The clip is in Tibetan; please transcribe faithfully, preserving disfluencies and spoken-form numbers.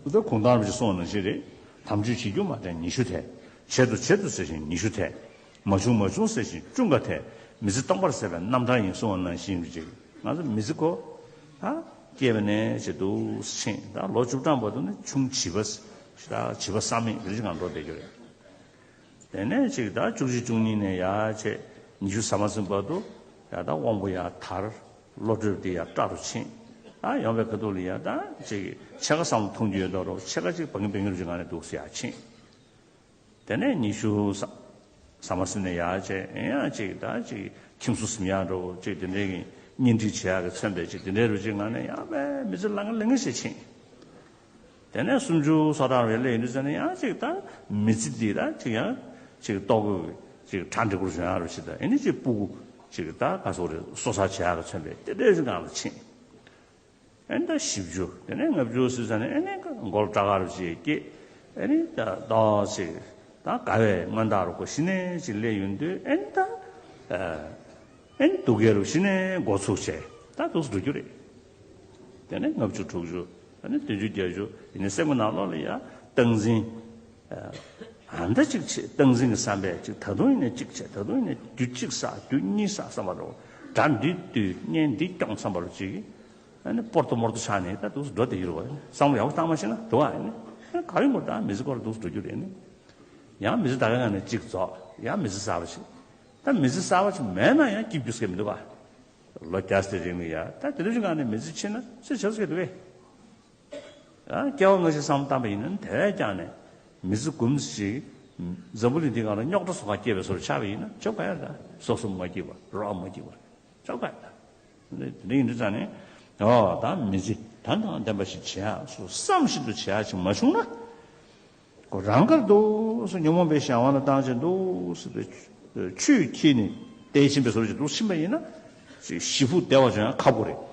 ད་གུང་ཐང་རིན་པོ་ཆེས་གསུངས་པ་ནང་བཞིན་རེད། དམ་ཆོས་བྱེད་རྒྱུ་མ་དྲན་ཉི་ཤུ་ཐལ། བྱེད་དོ་བྱེད་དོ་ཟེར་ཞིང་ཉི་ཤུ་ཐལ། མ་བྱུང་མ་བྱུང་ཟེར་ཞིང་བཅུ་འགའ་ཐལ། མི་ཚེ་སྟོང་པར་ཟད་པའི་རྣམ་གྲངས་ཡིན་གསུངས་པ་ནང་བཞིན་ཅིག་ང་ཚོ་མི་ཚེ་ཁོ་ད་སྐྱེས་པ་ནས་བྱེད་དུ་ཕྱིན་ད་ལོ་བཅུ་གྲངས་བར་དུ་ནི་ཆུང་བྱིས་པ་ད་བྱིས་པ་བསམ་མེད་རེ་ཞིག་ངང་འགྲོ་བསྡད་རྒྱུ་རེད། དེ་ནས་ཅིག་ད་བཅུ་གཅིག་བཅུ་གཉིས་ནས་ཡར་བྱས་ཉི་ཤུ་ཟ་མ་ཟིན་བར་དུ་ཡ་ད་དབང་པོ་ཡར་དར། བློ་གྲོས་དེ་ཡར་བཀྲ་རུ་ཕྱིན། ཨ་ཡོང་བའི་ཁ་ཐུག་ལ་ཡ་ད་ཅིག་ཕྱེད་ཀ་བསམ་བློ་ཐོངས་རྒྱུ་ཡོད་མདོག་རུ་ཕྱེད་ཀ་ཅིག་བང་གི་བང་གི་རུ་ཅིག་ངང་ནས་འདུག་སེ་ཡར་ཕྱིན། དེ་ནས་ཉི་ཤུ་ཟ་ཟ་མ་ཟིན་ནས་ཡར་བྱས་ཡང་ཅིག་ད་ཅིག་ཁྱིམ་སོ་ཟིན་ཡག་འགྲོ་ཅིག་དེ་འདྲའི་གི་གཉེན་སྒྲིག་བྱེད་ཡག་གི་མཚོན་པའི་ཅིག་དེ་འདྲའི་རུ་ཅིག་ངང་ནས་ཡང་བས་མི་ཚེ་ལང་ལང་ཞེས་ཕྱིན། དེ་ནས་སུམ་ཅུ་སོ་ཐར་བའི་སླེབས་ཡོང་དུས་ཙམ་ནས་ཡང་ཅིག་ད་མི་ཚེ་འདི་ད་ཅིག་ཡང་ཅིག་ལྟོ་གོས་ཅིག་གྲ་འགྲིག་པོ་བྱུང་ཡག་རུ་ཞིག་དང་ཨེ་ནི་ཅིག་སྤུ་གུ་ཅིག་ད་ག་སོག་རེ་གསོ་ཚགས་བྱེད་ཡག་གི་མཚོན་པའི་དེ་འདྲའི་ཞིག་ངང་ལ་ཕྱིན། ཨེ་ནི་ད་བཞི་བཅུ་དེ་ནས་ལྔ་བཅུ་ཟེར་ཙམ་ནས་ཨེ་ནི་མགོ་ལ་སྐྲ་དཀར་རུ་ཅིག་སྐྱེས། ཨེ་ནི་ད་ཏོག་ཅིག་ད་དགའ་བའི་མངོན་རྟགས་རུ་ཁོ་གཞི་ནས་ཅིག་སླེབས་ཡོང་དུས་ཨེ་ནི་ད་ཨེ་ནི་སྡུག་སྐད་རུ་གཞི་ནས་འགོ་ཚུགས་བྱས་ད་འདུག་སེ་འགྲོ་རྒྱུ་རེད། དེ་ནས་ལྔ་བཅུ་དྲུག་ཅུ། ཨ་ནི་བདུན་ཅུ་བརྒྱད་ཅུ་ཡིན་ནའི་སེམས་ཀྱི་ནང་ལོགས་ལ་ཡ་སྟངས་འཛིན། ཨ་ད་ཅིག་བྱེད་སྟངས་འཛིན་གྱི་བསམ་པས་ཅིག་ད་དུང་ཡིན་ནའི་ཅིག་བྱེད་ད་དུང་ཡིན་ནའི་དུས་གཅིག་བསགས་དུས་གཉིས་བསགས་བསམ་པ་རུ་དགྲ་འདི་བཏུལ་གཉེན་འདི་སྐྱོང་བསམ་པ་རུ་ཅིག་ཨ་ནི་སྤོར་ཏོ་མོར་ཏོ་ཆགས་ནས་ད་འདུག་སེ་འགྲོ་བསྡད་ཀྱི་རེད་བ། བསམ་བློ་ཡག་པོ་བཏང་མ་ཤེས་ན་འདུག་བ། ཨ་ནི་ག་རེ་མོ་ད་མི་ཚེ་སྐོར་ལ་འདུག་སེ་འགྲོ་རྒྱུ་རེད། ཨ་ནི་ཡང་མི་ཚེ་ད་ག་ནང་ནས་གཅིག་རྫོགས་ཡང་མི་ཚེ་གསར་པ་ཞིག་ད་མི་ཚེ་གསར་པ་ཞིག་མེད་ན་ཡང་སྐྱིད་རྒྱུ་ཟེར་མི་འདུག་བ། ལོ་བརྒྱ་ཙམ་རིང་ལ་ཡ་ད་དེ་འདྲ་ཞིག་ངང་ནས་མི་ཚེ་ཕྱིན་ན་ཚེ་ཆགས་སུ་འདུག་གས། ཡང་སྐྱེ་བ་སྔ་ཕྱི་བསམ་བློ་བཏང་པ་ཡིན་ན་དེ་བས་ཀྱང་ནས་མི་ཚེ་འགུམ་ཞིག་འཛམ་བུ་གླིང་འདི་སྒང་ལ་རྙོག་དྲ་བཟོ་གར་སྐྱེས་པའི་བཟོ་འདྲ་ཆགས་པ་ཡིན་ན་ཆོག་ག་ཡ། ད་སོ་སོ་མ་སྐྱིད་པ་རོགས་མ་སྐྱིད་པ་ཆོག་ག་ཡ། ད་དེ་འདྲ་ཡིན་དུས་ཙང་ནས་ཨོ་ད་མི་ཚེ་ད་དང་ལྡན་པ་ཞིག་བྱེད་ཡག་སོ་བསམ་བཞིན་དུ་བྱེད་ཡག་ཅིག་མ་བྱུང་ན། ཁོ་རང་དགར་འདུག་སེ་ཉོན་མོངས་པའི་གཞན་དབང་ལ་བཏང་བྱས་འདུག་སེ་ཆུས་འཁྱིལ་ནས་བསྡད་ཕྱིན་པའི་བཟོ་འདྲ་ཅིག་འདུག་ཕྱིན་པ་ཡིན་ན་ཅིག་ཞེ་ཕུགས་བདེ་བ་བྱུང་ཡང་ཁག་པོ་རེད།